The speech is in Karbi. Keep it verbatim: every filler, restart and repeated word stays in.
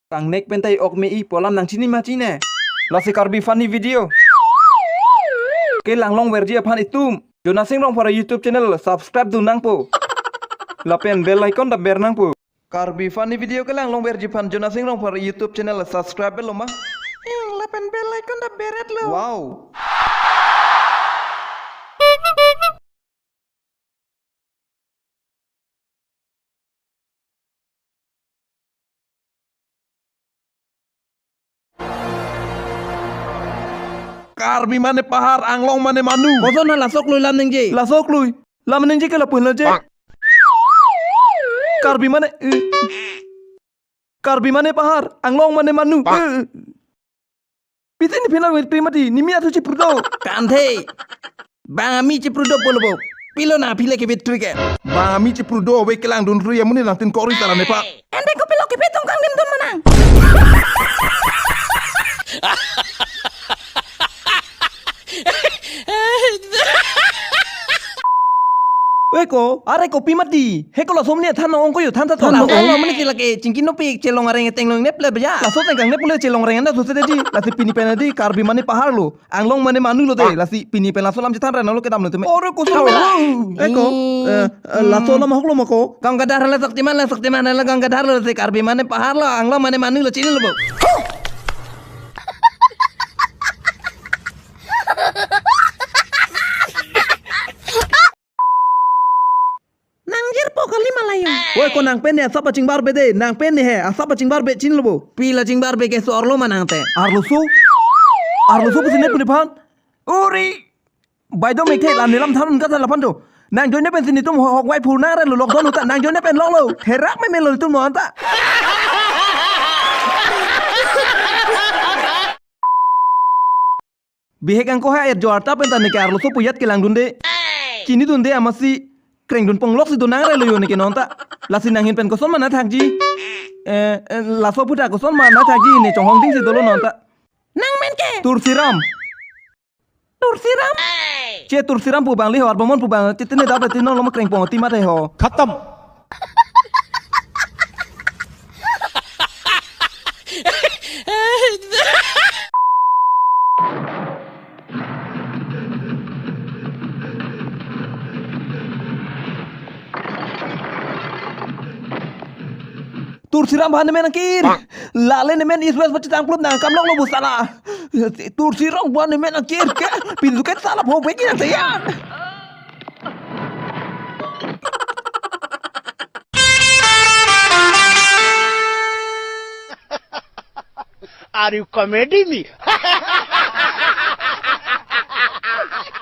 Kangnek pen ta i-ok me-i pu alam nangchini ma chine. Lasi Karbi Funny Video kelang longverji aphan itum Jonas Ingrongphar YouTube channel subscribe dun nangpo. Lapen bell icon ta ber nangpo. Karbi Funny Video kelang longverji aphan Jonas Ingrongphar YouTube channel subscribe lo ma? Ing, lapen bell icon ta beret lo. Wow. Karbi mane pahar, Anglong mane manu. Koson ha laso klui lam ningje? Laso klui lam ningje ke lapu laje. Karbi mane, eh. Karbi mane pahar, Anglong mane manu. Eh. Pisi ne phinang wet pe mati, ne mi athu chiprudo. Kanthe. Bang ami chiprudo polo bo. Pilo nangphi le kebit thrike. Bang ami chiprudo ave kelangdun ri amonit nangtin kori tara nepa. Ante kopilo kepetong kangdimdun manang. Oi ko, are kopi mati. He ko laso amonit than ong ko yo, than ta to. Than ong. Laso amonit ke lake chingki nopik chelong areng tenglong nep le beja. Laso tengkang nep le chelong areng anda sose dedi. Lasi pini pen adi Karbi mane pahar lo, Anglong mane manu lo de. Lasi pini pen laso alam chethan rano lo kedam lo teme. Ore ko so. Oi ko, eh, eh, laso alam ahok lo ma ko. Gangadhar le Shaktiman le, Shaktiman le Gangadhar lo, lasi Karbi mane pahar lo, Anglong mane manu lo, chini lo bo. Nangjirpo kali malayo. Oi ko nang pen ne asap achingbar be de, nang pen ne he asap achingbar be, chini lo bo. Pi la chingbar be ke so arlo ma nangte. Arloso? Arloso pusi ne pu nephan? Uri. Baidom ekthe la nelam than un kata laphan to. Nang joine pensi netum ho-, hok wai phur nang re lo lockdown uta, nang joine pen lok lo. Herak me me lo tum no anta. Bihek angko ha er jo arta pen ta ne ke arloso pu ajat kelangdunde. Chinidunde amatsi krengdun ponglok si do nang re lo yo ne ke non ta. Lasi nanghin pen koson ma nathakji. Eh, eh, laso pu ta koson ma nathakji ne chonghong ding si dolo non ta. Nang men ke? Tursiram. Tursiram? Che Tursiram pu bang le ho, Arbamon pu bang, titine dap le tino lo ma krengpon ti mate ho. Khatam. Tursiram aphan ne men angkir. Lale ne men East West pachethang plup nang kam lok lo bu sala. Tursiram aphan ne men angkir ke pintu ke sala pho pe ki nang saya. Are you comedy me?